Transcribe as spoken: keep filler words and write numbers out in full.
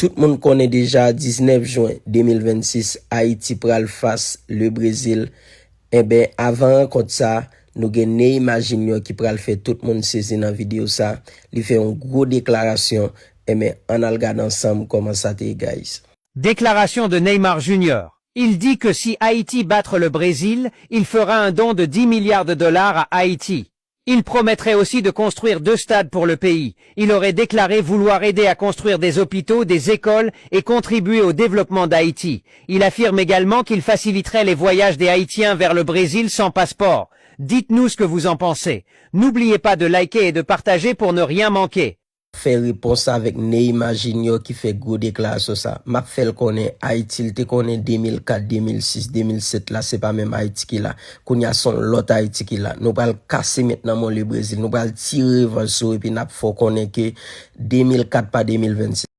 Tout moun konnen deja, diznèf jen de mil vennsis, Ayiti pral fas le Brezil. Enben, avan rankont sa, nou gen Neymar Junior ki pral fè tout moun sezi nan videyo sa. Li fè yon gwo deklarasyon. Enben, ann al gade ansanm kòman sa te ye, guys. Déclaration de Neymar Junior. Il dit que si Haïti bat le Brésil, il fera un don de dix milliards de dollars à Haïti. Il promettrait aussi de construire deux stades pour le pays. Il aurait déclaré vouloir aider à construire des hôpitaux, des écoles et contribuer au développement d'Haïti. Il affirme également qu'il faciliterait les voyages des Haïtiens vers le Brésil sans passeport. Dites-nous ce que vous en pensez. N'oubliez pas de liker et de partager pour ne rien manquer. Fè repons avèk Neymar Junior ki fè gwo deklarasyon sa. M ap fè l konnen Ayiti l te konnen de mil kat, de mil sis, de mil sèt la, se pa menm Ayiti ki la. Kounye a se yon lòt Ayiti ki la. Nou pral kase met nan men w le Brezil. Nou pral tire revanj sou w epi n ap fè w konnen ke de mil kat pa de mil vennsis.